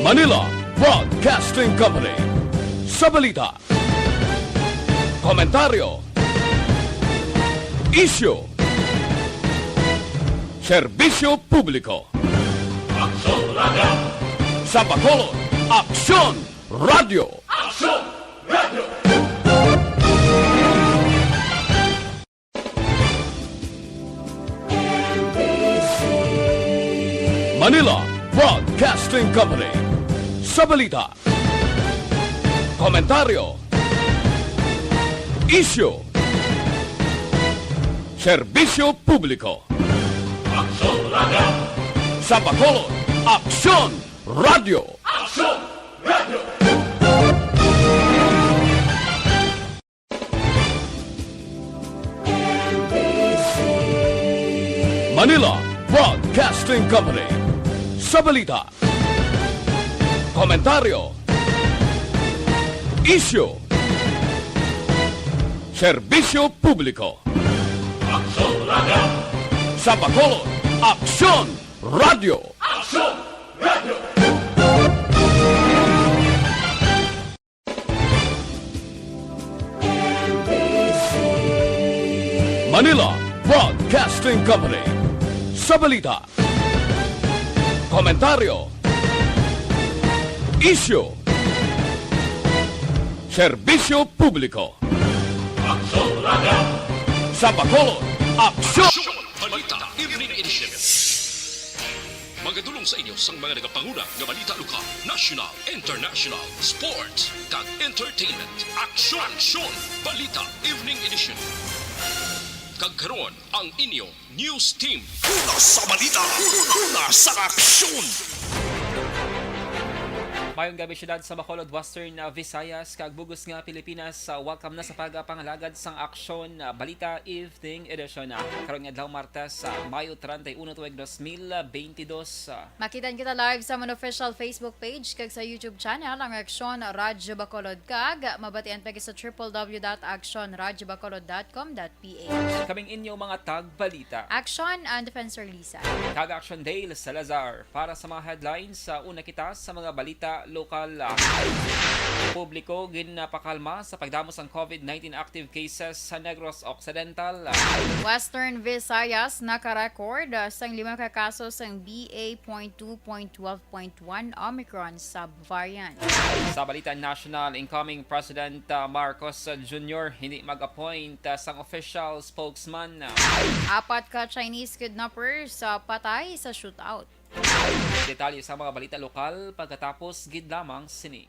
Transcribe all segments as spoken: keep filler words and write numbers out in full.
Manila Broadcasting Company. Sa balita, komentaryo, isyu, serbisyo publiko. Aksyon Radio! Sa Bacolod, Aksyon Radio! Aksyon Radio! Manila Broadcasting Company. Sa balita, komentaryo, isyu, serbisyo publiko. Aksyon Radio! Sa Bacolod, Aksyon Radio! Aksyon Radio! Manila Broadcasting Company. Sa balita, komentaryo, isyu, serbisyo publiko. Aksyon Radio! Sa Bacolod, Aksyon Radio! Aksyon Radio! Manila Broadcasting Company. Sa balita, komentaryo, isyu, serbisyo publiko. Aksyon Radio! Sa Bacolod, Aksyon! Aksyon! Balita Evening Edition. Magadulong sa inyo sang mga nagapanguna nga balita lokal, national, international, sports, kag entertainment. Aksyon! Aksyon! Balita Evening Edition. Kag karon, ang inyo news team. Una sa balita, una sa aksyon. Mayong gabi, syudad sa Bacolod, Western, uh, Visayas, kag bug-os nga Pilipinas. Uh, welcome na sa pagpangalagad sang Aksyon, uh, Balita Evening Edition, uh, karon nga adlaw, Martes, uh, Mayo treinta y uno, tuig dos mil beintidos, uh. Makitaan kita live sa amon official Facebook page kag sa YouTube channel, ang Aksyon Radyo Bacolod, kag mabatian pa kita sa triple W dot aksyon radyo bacolod dot com dot P H. Kaming inyo mga tagbalita. Action and Defensor Lisa. Kag Action Dale Salazar. Para sa mga headlines, sa una kita sa mga balita lokal. Publiko ginapakalma sa pagdamo sang COVID nineteen active cases sa Negros Occidental. Western Visayas naka-record, ah, sang lima ka kaso sang B A point two point twelve point one Omicron sub variant. Sa balita national, incoming President, uh, Marcos Junior hindi mag-appoint, uh, sang official spokesman. Apat ka Chinese kidnappers, uh, patay sa shootout. Detalye sa mga balita lokal pagkatapos gid lamang sini.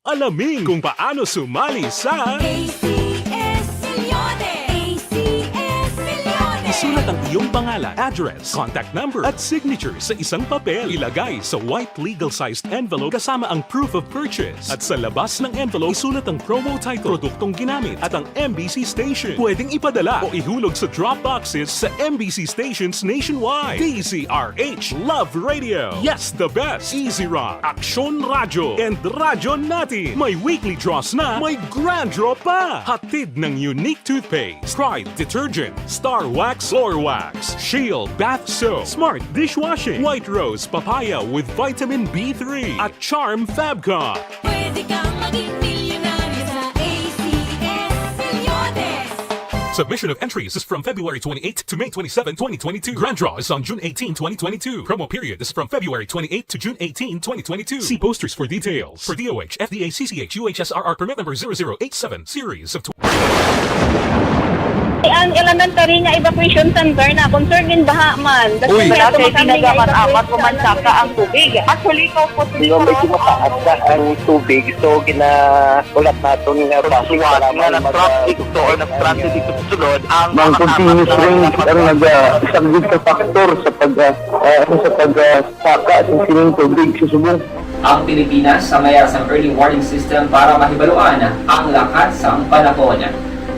Alamin kung paano sumali sa A C S Millones! A C S Millones! Isulat ang iyong pangalan, address, contact number, at signature sa isang papel. Ilagay sa white legal-sized envelope kasama ang proof of purchase. At sa labas ng envelope, isulat ang promo title, produktong ginamit, at ang M B C station. Pwedeng ipadala o ihulog sa drop boxes sa M B C stations nationwide. D Z R H Love Radio. Yes, the best. Easy Rock, Aksyon Radyo, and Radyo Natin. May weekly draws na, may grand draw pa. Hatid ng Unique Toothpaste, Pride Detergent, Star Wax Floor Wax, Shield Bath Soap, Smart Dishwashing, White Rose Papaya with Vitamin B three, at Charm Fabcon. Pwede kang maging milyonaryo sa A C S Millones. Submission of entries is from February twenty-eighth to May twenty-seven, twenty twenty-two. Grand draw is on June eighteen, twenty twenty-two. Promo period is from February twenty-eighth to June eighteen, twenty twenty-two. See posters for details. For D O H, F D A, C C H, U H S R R permit number zero zero eight seven, series of tw- Ang elementary nga evacuation center na concern in baha man. That's Uy, why wala nato kay makami nga ginagamat-amat evacuation ko man saka ang tubig. Actually, ikaw po, Hindi, medyo mataas na ang tubig. So, gina-, ulat nato nga traffic, kailangan mag-, or nag-transit dito sa sulod ang Ang mga continuous kasama rain ang naga-, isa gid ka factor sa pag-, ah, ah, sa pag-, ah, saka sa sining tubig sa subong. Ang Pilipinas sa mayara sang early warning system para mahibaluan ang lakat sang panahon.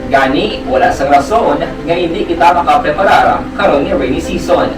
Gani, wala sang rason nga hindi kita makapreparar karon nga rainy season.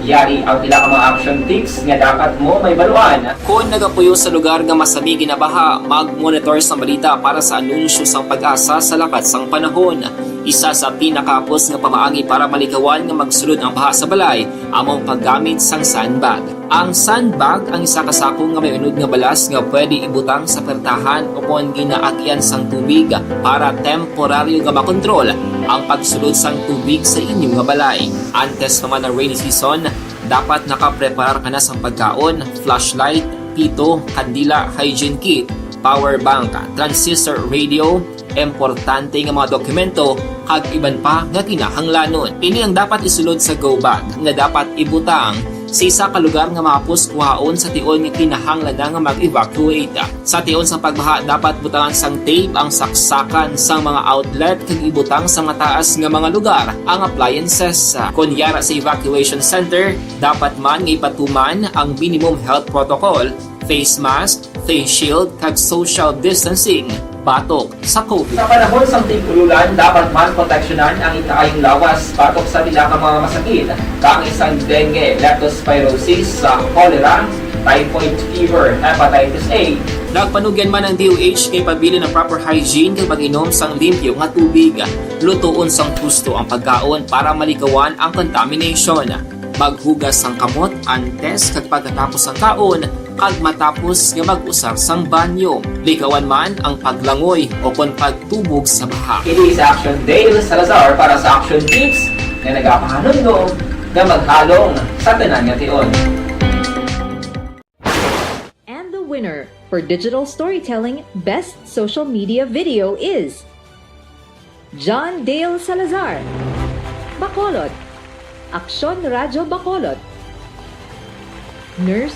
Yari ang pila ka mga action tips nga dapat mo mahibaluan. Kon nagapuyo sa lugar nga masami ginabaha, mag-monitor sang balita para sa anunsyo sang PAGASA sa lakat sang panahon. Isa sa pinakahapos nga pamaagi para malikawan nga magsulod ang baha sa balay amo ang paggamit sang sandbag. Ang sandbag ang isa ka sako nga may unod nga balas nga pwede ibutang sa pertahan o kon ginaagian sang tubig para temporaryo nga makontrol ang pagsulod sang tubig sa inyo nga balay. Antes pa man ang rainy season, dapat nakapreparar ka na sang pagkaon, flashlight, pito, kandila, hygiene kit, power bank, transistor radio, importante nga mga dokumento, kag iban pa nga kinahanglanon. Ini ang dapat isulod sa go bag nga dapat ibutang sa isa ka lugar nga mahapos kuhaon sa tion nga kinahanglan na nga mag-evacuate. Sa tion sang pagbaha, dapat butangan sang tape ang saksakan sang mga outlet kag ibutang sa mataas nga mga lugar ang appliances. Kon yara sa evacuation center, dapat man nga ipatuman ang minimum health protocol, face mask, face shield, kag social distancing batok sa COVID. Sa panahon sang tig-ululan, dapat man proteksyonan ang ikaayong lawas batok sa pila ka mga masakit, kaangay sang dengue, leptospirosis, sa cholera, typhoid fever, hepatitis A. Nagpanugyan man ang D O H nga ipabilin ang proper hygiene kag pag-inom sang limpyo nga tubig. Lutoon sang husto ang pagkaon para malikawan ang contamination. Maghugas sang kamot antes kag pagkatapos sang kaon kag matapos nga mag-usar sang banyo. Likawan man ang paglangoy o kon pagtubog sa baha. Ini si Action Dale Salazar para sa Action Tips nga nagapahanumdom nga maghalong sa tanan nga tion. And the winner for digital storytelling best social media video is John Dale Salazar, Bacolod, Aksyon Radyo Bacolod, Nurse,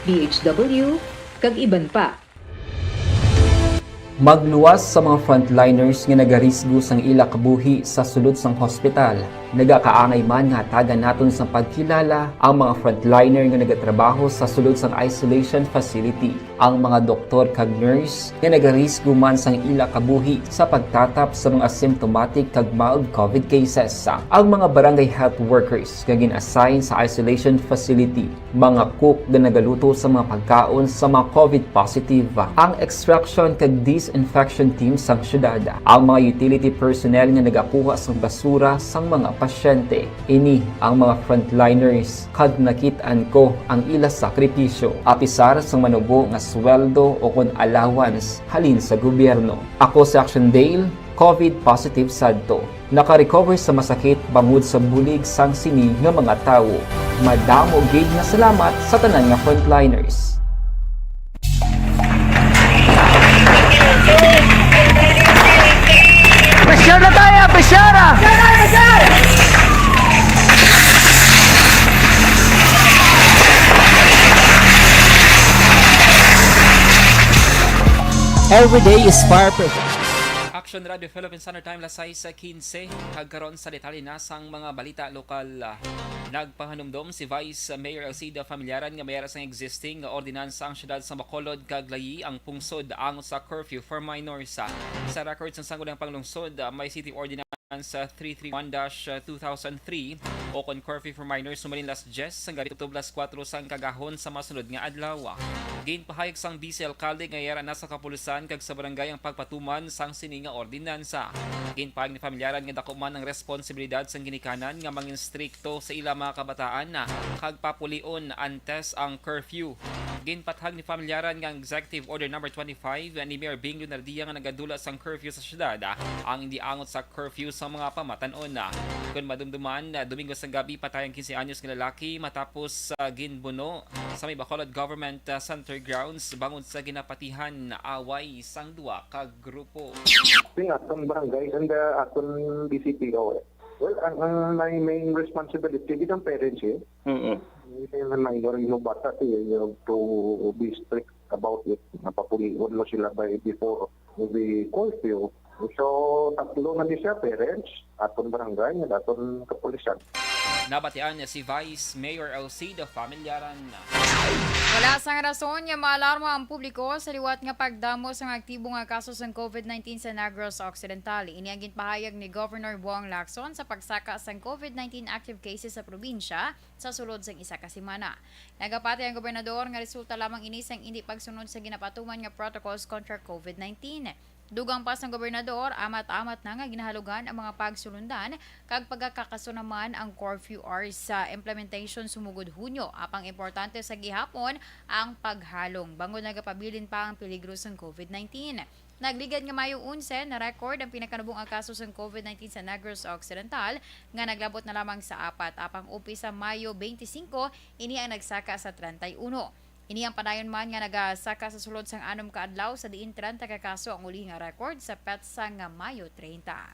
D H W, kag iban pa. Magluwas sa mga frontliners nga nagarisgo sang ila kabuhi sa sulod sang hospital. Nagakaangay man nga hatagan naton sang pagkilala ang mga frontliner nga nagatrabaho sa sulod sang isolation facility. Ang mga doktor kag nurse nga nagarisgo man sang ila kabuhi sa pagtatap sa mga symptomatic kag mild COVID cases. Ang mga barangay health workers nga gin-assign sa isolation facility, mga cook nga nagaluto sa mga pagkaon sa mga COVID positive, ang extraction kag disinfection team sang syudad, ang mga utility personnel nga nagakuha sang basura sang mga pasyente. Ini ang mga frontliners kag nakit-an ko ang ila sakripisyo, apisar sang manubo nga sweldo o kon allowance halin sa gobyerno. Ako si Action Dale, COVID positive sadto. Naka-recover sa masakit bangod sa bulig sang sini nga mga tawo. Madamo gid nga salamat sa tanan nga frontliners. Pressure na tayo! Pressure! Every day is fire perfect. Action Radio Philippines Standard Time, las sais quince. Kag karon sa detalye na sang mga balita lokal. Ah, nagpahanumdom si Vice Mayor Alcida Familiaran nga mayara sang existing nga ordinansa ang siyudad sa Bacolod kag layi ang pungsod angot sa curfew for minors. Ah, sa record sang Sangguniang Panglungsod, ah, may City Ordinance sa three three one dash two thousand three o kon curfew for minors humalin las diyes sang gabi tubtob las kuwatro sang kagahon sa masunod nga adlaw. Ginpahayag sang Vice Alcalde nga yara na sa kapulisan kag sa barangay ang pagpatuman sang sini nga ordinansa. Ginpahayag ni Familiaran nga dako man ang responsibilidad sang ginikanan nga mangin strikto sa ila mga kabataan kag papulion antes ang curfew. Ginpatahag ni Familiaran nga ang Executive Order Number twenty-five ni Mayor Bing Lunardia nga nagadula sang curfew sa siyudad ang indi angot sa curfew sa mga pamatan-on. Kon madumduman, Domingo sang gabi patay ang quince anyos nga lalaki matapos sa ginbuno sa may Bacolod Government, ah, Center grounds bangod sa ginapatihan away sang duha ka grupo. Sing aton barangay and the aton D C P O. Well, ang, ang may main responsibility gid ang parents eh. Mm. Yung minor, yung bata, you have to be strict about it. Napapulion mo sila by before the curfew. So, tatlo na di siya, parents, aton barangay, and aton kapulisan. Nabatian si Vice Mayor Elcida Familiaran. Wala sang rason nga maalarma ang publiko sa liwat nga pagdamo sang aktibo nga kaso sang COVID nineteen sa Negros Occidental. Ini ang ginpahayag ni Governor Bong Lacson sa pagsaka sang COVID nineteen active cases sa probinsya sa sulod sang isa ka semana. Nagapati ang gobernador nga resulta lamang ini sang indi pagsunod sa ginapatuman nga protocols kontra COVID nineteen. Dugang pa sang gobernador, amat-amat na nga ginahalugan ang mga pagsulundan kag pagakakaso naman ang curfew hours sa implementation sumugod Hunyo. Apang importante sa gihapon ang paghalong bangod nagapabilin pa ang peligro sang COVID nineteen. Nagligad nga Mayo onse, na-record ang pinakanubong nga kaso sang COVID nineteen sa Negros Occidental nga naglabot na lamang sa apat, apang upis sa Mayo twenty-five, ini ang nagsaka sa treinta y uno. Ini ang padayon man nga nagasaka sa sulod sang anom ka adlaw, sa diin treinta ka kaso ang uli nga record sa petsa nga Mayo treinta.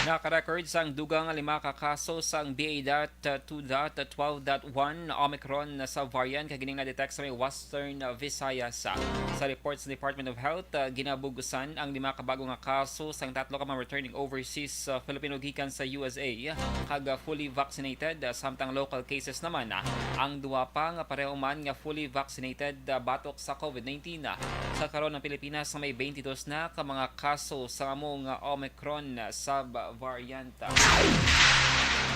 Naka-record sang dugang nga lima ka kaso sang B A dot two dot twelve dot one Omicron sa variant kag ining na-detect sa may Western Visayas. Sa report sa Department of Health, ah, ginabugusan ang lima ka bago nga kaso sang tatlo ka mga returning overseas, ah, Filipino gikan sa U S A kag, ah, fully vaccinated, ah, samtang local cases naman, ah, ang duwa pa nga pareho man nga fully vaccinated, ah, batok sa COVID nineteen. Sa karon, ang Pilipinas may twenty-two na ka mga kaso sa amo nga Omicron, ah, subvariant.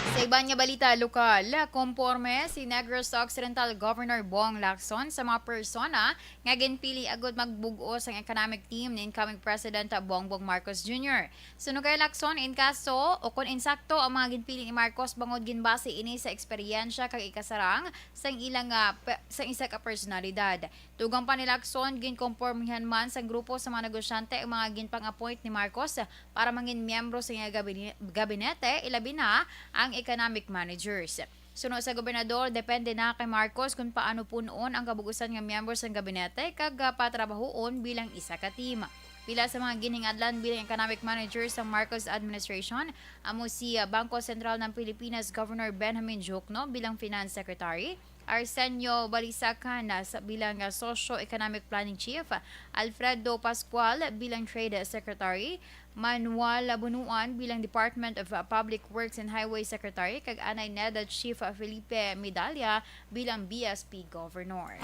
Sa iban nga balita lokal, konporme si Negros Occidental Governor Bong Lacson sa mga persona nga ginpili agud magbug-os ang economic team ni incoming President Bongbong Marcos Junior. Suno kay Lacson, in kaso o kon insakto ang mga ginpili ni Marcos bangod ginbase ini sa eksperyensya kag ikasarang sang ilang, ah, pe-, sang isa ka personalidad. Dugang pa ni Lacson, ginkompormihan man sang grupo sa mga negosyante ang mga ginpang-appoint ni Marcos para mangin miyembro sa iyang gabini-, gabinete, ilabi na ang economic managers. Suno sa gobernador, depende na kay Marcos kung paano pun-on ang kabug-usan nga miyembro sang gabinete kag, ah, patrabahuon bilang isa ka team. Pila sa mga ginhingadlan bilang economic manager sa Marcos administration amo si, ah, Bangko Sentral ng Pilipinas Governor Benjamin Diokno bilang Finance Secretary, Arsenio Balisacan, ah, sa, bilang, ah, Socio-Economic Planning Chief, Alfredo Pascual bilang Trade Secretary, Manuel Bunuan bilang Department of, uh, Public Works and Highway Secretary, kag Anay neda Chief, uh, Felipe Medalla bilang B S P Governor.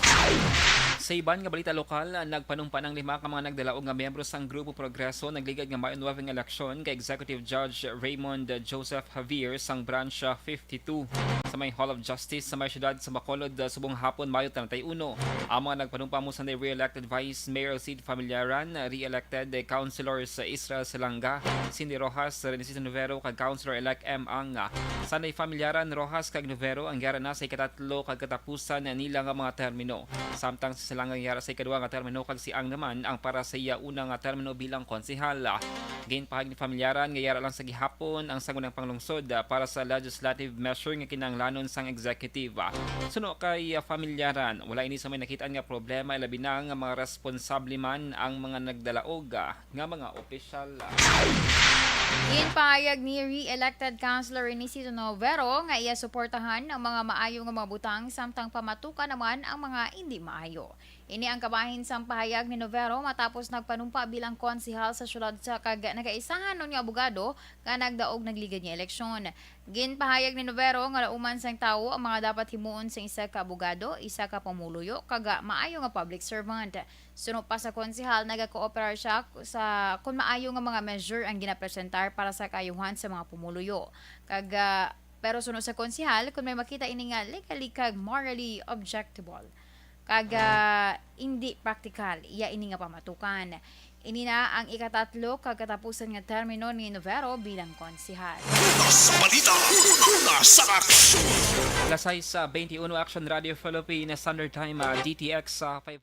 Sa iban nga balita lokal, nagpanumpa ang lima ka mga nagdalaog nga miyembro sang Grupo Progreso nagligad nga Mayo nuebe nga eleksyon kay Executive Judge Raymond Joseph Javier sang Branch fifty-two sa may Hall of Justice sa may siyudad sa Bacolod, uh, subong hapon, Mayo treinta y uno. Ang mga nagpanumpa amo sanday re-elected Vice Mayor Sid Familiaran, re-elected councilors Israel Salanga, Cindy Rojas, Renisito Novero, kag Councilor-elect M. Anga. Sanday Familiaran, Rojas, kag Novero ang yara na sa ikatatlo kag katapusan nila nga mga termino. Samtang si Salanga ang yara sa ikaduha nga termino kag si Ang naman ang para sa iya una nga termino bilang konsehal. Ginpahayag ni Familiaran nga yara lang sa gihapon ang sangguniang panglungsod, ah, para sa legislative measure nga kinahanglanon sang executive. Suno kay, ah, Familiaran, wala ini sa may nakit-an nga problema, ilabi na nga mga responsable man ang mga nagdalaog, ah, nga mga opisyal. Ginpahayag ni re-elected Councilor Renisito Novero nga iya suportahan ang mga maayo nga mga butang, samtang pamatukan naman ang mga indi maayo. Ini ang kabahin sang pahayag ni Novero matapos nagpanumpa bilang konsehal sa siyudad sa kag nagaisahan nun nga abogado nga nagdaog nagligad nga eleksyon. Ginpahayag ni Novero nga lauman sang tawo ang mga dapat himuon sang isa ka abogado, isa ka pumuluyo, kag, ah, maayo nga public servant. Suno pa sa konsehal, nagakooperar siya sa kon maayo nga mga measure ang ginapresentar para sa kaayuhan sa mga pumuluyo. Kag, ah, pero suno sa konsehal, kon may makita ini nga legally kag morally objectable, kag, ah, indi praktikal, iya ini nga pamatukan. Ini na ang ikatatlo kag katapusan nga termino ni Novero bilang konsehal. Una sa balita, una sa aksyon. Alas sais, ah, twenty-one, Action Radio Philippines, Standard Time, ah, D T X, ah, five.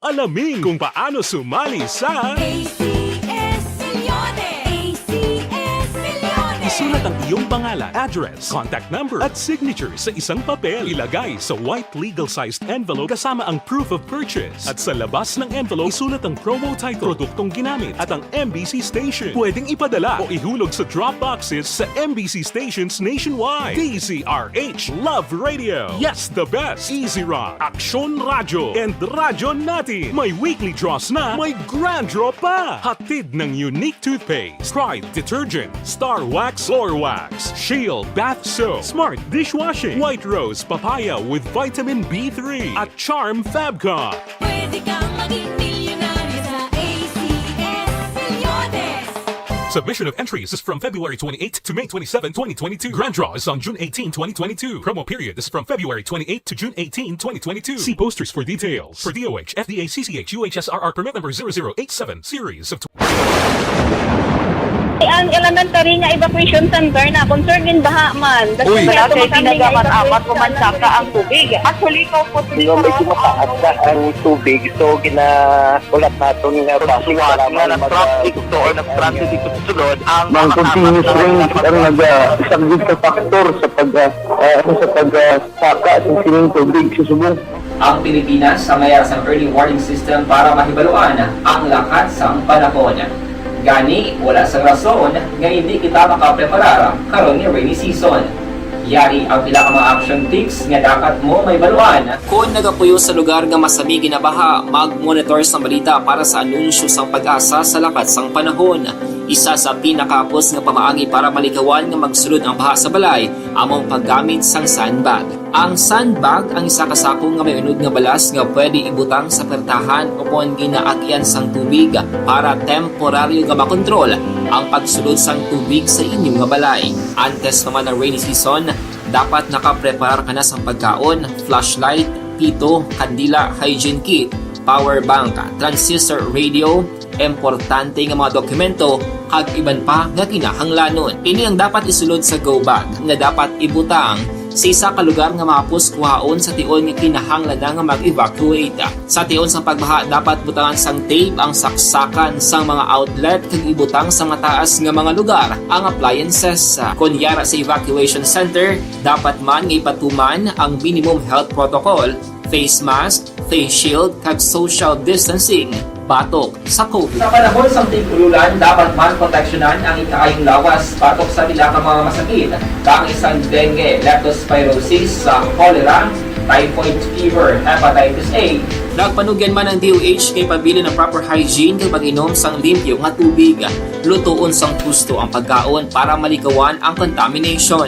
Alamin kung paano sumali sa A C S Milyones! A C S Milyones! Sulat ang iyong pangalan, address, contact number, at signature sa isang papel. Ilagay sa white legal-sized envelope kasama ang proof of purchase. At sa labas ng envelope, isulat ang promo title, produktong ginamit, at ang M B C station. Pwedeng ipadala o ihulog sa drop boxes sa M B C stations nationwide. D Z R H Love Radio. Yes, the best. Easy Rock, Aksyon Radyo, and Radyo Natin. May weekly draws na, may grand draw pa. Hatid ng Unique Toothpaste, Pride Detergent, Star Wax, Floor Wax, Shield Bath Soap, Smart Dishwashing, White Rose Papaya with Vitamin B three, at Charm Fabcon. Pwede kang maging milyonaryo sa A C S Milyones. Submission of entries is from February twenty-eighth to May twenty-seven, twenty twenty-two. Grand draw is on June eighteen, twenty twenty-two. Promo period is from February twenty-eighth to June eighteen, twenty twenty-two. See posters for details. For D O H, F D A, C C H, U H S R R permit number zero zero eight seven, series of Ang elementary nga evacuation center na concern gin baha man. Uy. Wala kay ginagamit-amat ko man saka ang tubig. Actually, ko po Medyo mataas na ang tubig, so ginaulat naton nga traffic nga mag- nag-traffic to or nag-transit dito sa sulod ang Ang continuous rain ang nag-, ah, isang big factor sa pag, ah, ah, sa pag, ah, saka sa sining tubig sa subong. Ang Pilipinas ang may sang early warning system para mahibaluan ang lakat sang panahon. Gani, wala sang rason nga hindi kita makapreparar karon nga rainy season. Yari ang pila ka mga action tips nga dapat mo mahibaluan. Kon nagapuyo sa lugar nga masami ginabaha, mag-monitor sang balita para sa anunsyo sang PAGASA sa lakat sang panahon. Isa sa pinakahapos nga pamaagi para malikawan nga magsulod ang baha sa balay amo ang paggamit sang sandbag. Ang sandbag ang isa ka sako nga may unod nga balas nga pwede ibutang sa pertahan ukon ginaagyan sang tubig para temporaryo nga makontrol ang pagsulod sang tubig sa inyo nga balay. Antes pa man ang rainy season, dapat nakapreparar ka na sang pagkaon, flashlight, pito, kandila, hygiene kit, power bank, transistor radio, importante nga mga dokumento, kag iban pa nga kinahanglanon. Ini ang dapat isulod sa go bag nga dapat ibutang sa isa ka lugar nga mahapos kuhaon sa tion nga kinahanglan na nga mag-evacuate. Sa tion sang pagbaha, dapat butangan sang tape ang saksakan sang mga outlet kag ibutang sa mataas nga mga lugar ang appliances. Kon yara sa evacuation center, dapat man nga ipatuman ang minimum health protocol, face mask, face shield, kag social distancing batok sa COVID. Sa panahon sang tig-ululan, dapat man proteksyonan ang ikaayong lawas batok sa pila ka mga masakit, kaangay sang dengue, leptospirosis, sa cholera, typhoid fever, hepatitis A. Nagpanugyan man ang D O H nga ipabilin ang proper hygiene kag pag-inom sang limpyo nga tubig. Lutoon sang husto ang pagkaon para malikawan ang contamination.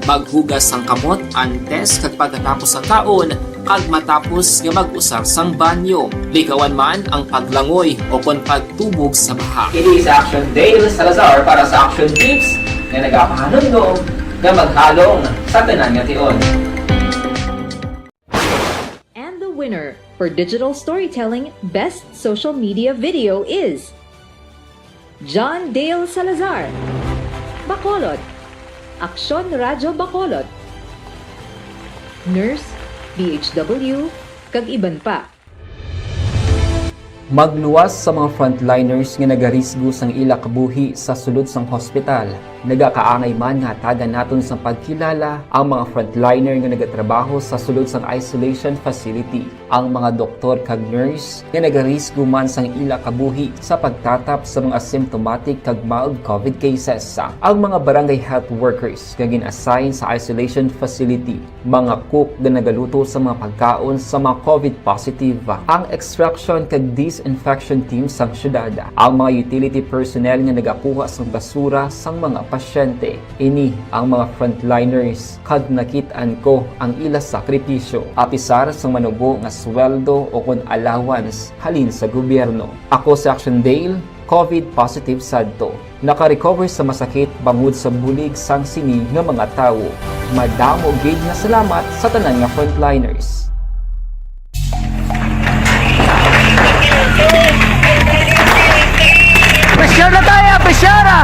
Maghugas sang kamot antes kag pagkatapos sang kaon kag matapos nga mag-usar sang banyo. Likawan man ang paglangoy ukon pagtubog sa baha. Ini si Action Dale Salazar para sa Action Tips nga nagapahanumdom nga maghalong sa tanan nga tion. And the winner for digital storytelling best social media video is John Dale Salazar, Bacolod, Aksyon Radyo Bacolod, Nurse, D H W, kag iban pa. Magluwas sa mga frontliners nga nagarisgo sang ila kabuhi sa sulod sang hospital. Nagakaangay man nga hatagan naton sang pagkilala ang mga frontliner nga nagatrabaho sa sulod sang isolation facility, ang mga doktor kag nurse nga nagarisgo man sang ila kabuhi sa pagtatap sa mga symptomatic kag mild COVID cases, ang mga barangay health workers nga gin-assign sa isolation facility, mga cook nga nagaluto sa mga pagkaon sa mga COVID positive, ang extraction kag disinfection team sang syudad, ang mga utility personnel nga nagakuha sang basura sang mga pasyente. Ini ang mga frontliners, kag nakit-an ko ang ila sakripisyo, apisar sang manubo nga sweldo ukon allowance halin sa gobyerno. Ako si Action Dale, COVID positive sadto. Naka-recover sa masakit bangod sa bulig sang sini nga mga tawo. Madamo gid nga salamat sa tanan nga frontliners. Pressure na tayo! Pressure na!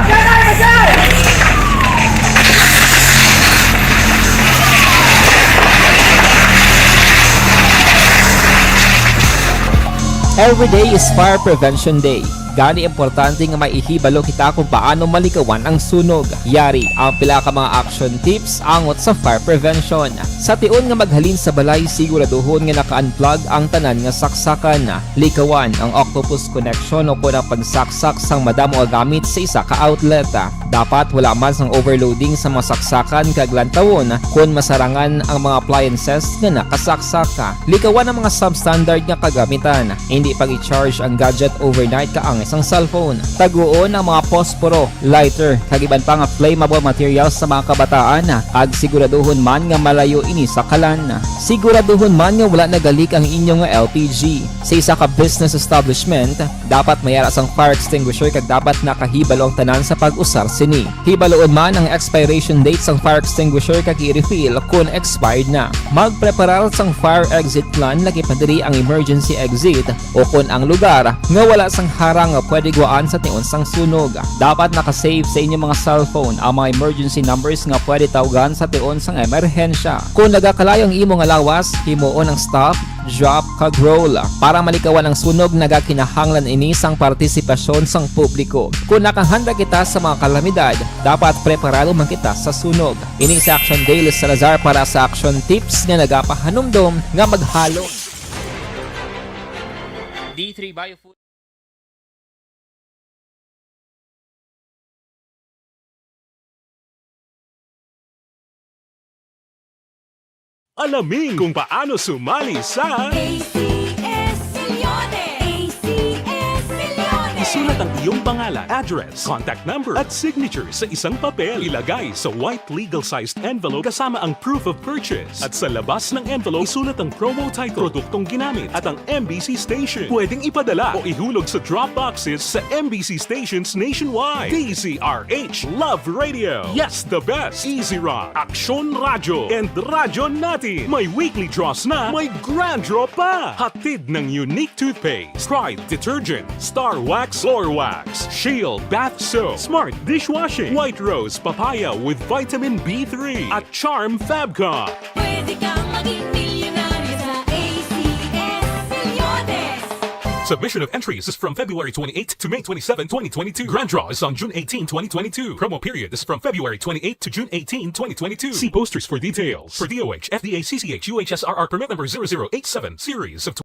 Every day is Fire Prevention Day. Gani, importante nga may ihibalo kita kung paano malikawan ang sunog. Yari ang pila ka mga action tips angot sa fire prevention. Sa tion nga maghalin sa balay, siguraduhon nga naka-unplug ang tanan nga saksakan. Likawan ang octopus connection o kon ang pagsaksak sang madamo nga gamit sa isa ka outlet. Dapat wala man sang overloading sa mga saksakan kag lantawon kon masarangan ang mga appliances nga nakasaksak. Likawan ang mga substandard nga kagamitan. Hindi pag-i-charge ang gadget overnight kaangay sang cellphone. Taguon ang mga posporo, lighter, kag iban pa nga flammable materials sa mga kabataan, kag siguraduhon man nga malayo ini sa kalan. Siguraduhon man nga wala nagalik ang inyo nga L P G. Sa isa ka business establishment, dapat may ara sang fire extinguisher kag dapat nakahibalo ang tanan sa pag-usar sini. Hibaloon man ang expiration date sang fire extinguisher kag i-refill kon expired na. Magpreparar sang fire exit plan, lakip na diri ang emergency exit o kon ang lugar nga wala sang harang nga pwede gwaan sa tion sang sunog. Dapat naka-save sa inyong mga cellphone ang mga emergency numbers nga pwede tawgan sa tion sang emerhensya. Kon nagakalayo ang imo nga lawas, himuon ang stop, drop, kag roll. Para malikawan ang sunog, nagakinahanglan ini sang partisipasyon sang publiko. Kon nakahanda kita sa mga kalamidad, dapat preparado man kita sa sunog. Ini si Action Dale Salazar para sa Action Tips nga nagapahanumdom nga maghalo. D three Biofood. Alamin kung paano sumali sa A C S Milyones! A C S Milyones! Isulat ang iyong pangalan, address, contact number, at signature sa isang papel. Ilagay sa white legal-sized envelope kasama ang proof of purchase. At sa labas ng envelope, isulat ang promo title, produktong ginamit, at ang M B C station. Pwedeng ipadala o ihulog sa drop boxes sa M B C stations nationwide. D Z R H Love Radio. Yes, the best. Easy Rock, Aksyon Radyo, and Radyo Natin. May weekly draws na, may grand draw pa. Hatid ng Unique Toothpaste, Pride Detergent, Star Wax Floor Wax, Shield Bath Soap, Smart Dishwashing, White Rose Papaya with Vitamin B three, at Charm Fabcon. Pwede kang maging milyonaryo sa A C S Milyones. Submission of entries is from February twenty-eighth to May twenty-seven, twenty twenty-two. Grand draw is on June eighteen, twenty twenty-two. Promo period is from February twenty-eighth to June eighteen, twenty twenty-two. See posters for details. For D O H, F D A, C C H, U H S R R permit number zero zero eight seven, series of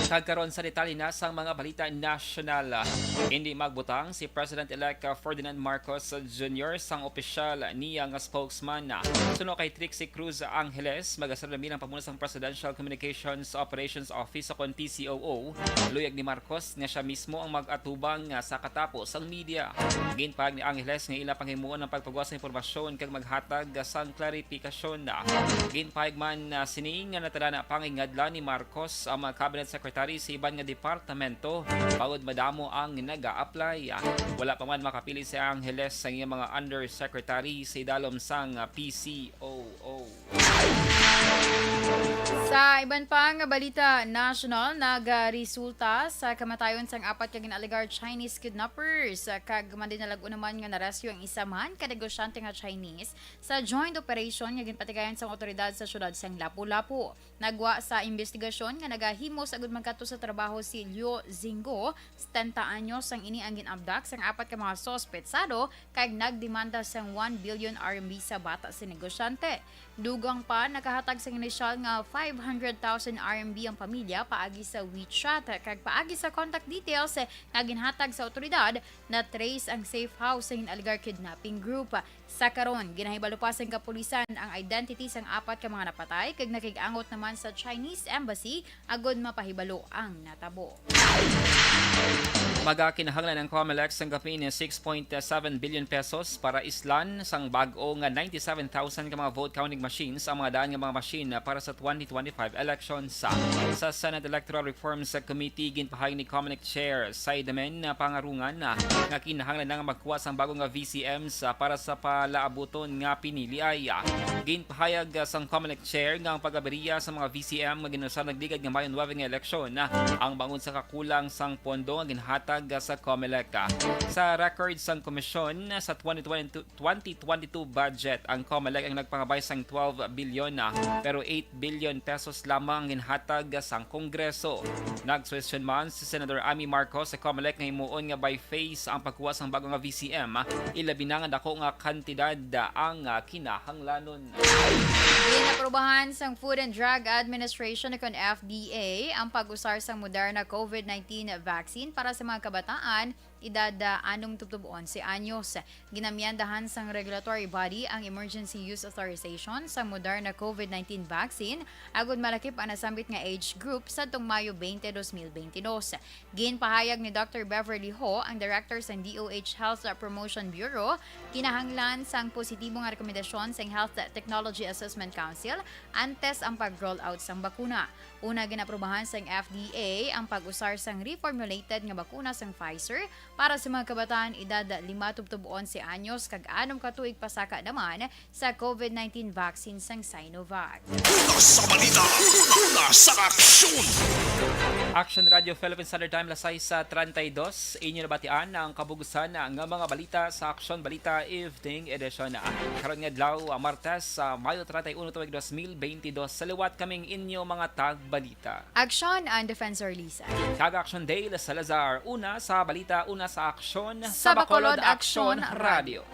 Kag karon sa detalye na sang mga balita nasyonal. Hindi magbutang si President-elect Ferdinand Marcos Junior sang opisyal niya nga spokesman. Suno kay Trixie Cruz Angeles, magasunod na bilang pamuno sang Presidential Communications Operations Office o kon P C O O. Luyag ni Marcos nga sia mismo ang mag-atubang sa katapo sang media. Ginpahayag ni Angeles nga ila panghimuon ang pagpaguwa sa impormasyon kag maghatag sang klaripikasyon. Ginpahayag man, ah, sini nga natala na pangingadlan ni Marcos ang mga cabinet secretary sa iban nga departamento bangod madamo ang naga-apply. Wala pa man makapili si Angeles sa iyang mga undersecretary sa idalom sang, ah, P C O O. Sa iban pang balita nasyonal, nagaresulta sa kamatayon sang apat ka gin-alegar Chinese kidnappers, kag mandinalag-on naman nga na-rescue ang isa man ka negosyante nga Chinese sa joint operation nga ginpatigayon sang awtoridad sa siyudad sang Lapu-Lapu. Nagwa sa imbestigasyon nga nagahimo sa agud magkadto sa trabaho si Liu Zingo, setenta anyos, sang ini ang gin-abduct sang apat ka mga suspetsado kag nagdemanda sang one billion R M B sa bata sa negosyante. Dugang pa, nakahatag sang inisyal nga five hundred thousand R M B ang pamilya paagi sa WeChat, kag paagi sa contact details nga ginhatag sa awtoridad, na-trace ang safe house sa gin-alegar kidnapping group. Sa karon, ginahibalo pa sang kapulisan ang identity sang apat ka mga napatay, kag nakig-angot naman sa Chinese embassy agud mapahibalo ang natabo. Magakinahanglan ang Comelec sang kapin six point seven billion pesos para islan sang bag-o nga ninety-seven thousand ka mga vote counting machines ang mga daan nga mga machine para sa twenty twenty-five elections. Sa Senate Electoral Reforms Committee, ginpahayag ni Comelec Chair Saidamen Pangarungan nga kinahanglan na nga magkuha sang bag-o nga V C Ms para sa laabuton nga pinili ay. Ginpahayag sang Comelec Chair nga ang pag-abiriya sa mga V C M nga ginusar nagligad nga Mayo nuebe nga eleksyon ang bangod sa kakulang sang pondo nga ginhatag sa Comelec. Sa record sang komisyon, sa twenty twenty-two, twenty twenty-two budget, ang Comelec ang nagpangabay sang twelve bilyon, pero eight billion pesos lamang ang ginhatag sang Kongreso. Nagsuhestyon man si Senador Amy Marcos sa Comelec nga himuon nga by phase ang pagkuha sang bago nga V C M, ilabi na nga dako nga kantidad ang kinahanglanon. Ginaprobahan sang Food and Drug Administration, kon F D A, ang pag-usar sang Moderna COVID nineteen vaccine para sa mga kabataan edad, ah, anum tubtob onse anyos. Ginamyandahan sang regulatory body ang emergency use authorization sa Moderna COVID nineteen vaccine agud malakip ang nasambit nga age group sadtong Mayo twenty, dos mil twenty-two. Ginpahayag ni Doctor Beverly Ho, ang director sang D O H Health Promotion Bureau, kinahanglan sang positibo nga rekomendasyon sang Health Technology Assessment Council antes ang pag-roll out sang bakuna. Una, ginaprobahan sang F D A ang pag-usar sang reformulated nga bakuna sang Pfizer para sa mga kabataan edad lima tubtob onse anyos kag anum ka tuig pasaka naman sa COVID nineteen vaccine sang Sinovac. Una sa balita, una sa aksyon. Action Radio Philippine Standard Time, alas sais treinta y dos. Inyo nabatian ang kabugusan nga mga balita sa Aksyon Balita Evening Edition. Karon nga adlaw, ah, Martes, sa Mayo treinta y uno, tuig dos mil twenty-two. Sa liwat kaming inyo mga tagbalita. Aksyon, ang Defensor Lisa. Kag Aksyon Dale Salazar, una sa balita, una sa aksyon, Sa Bacolod, Aksyon Radio.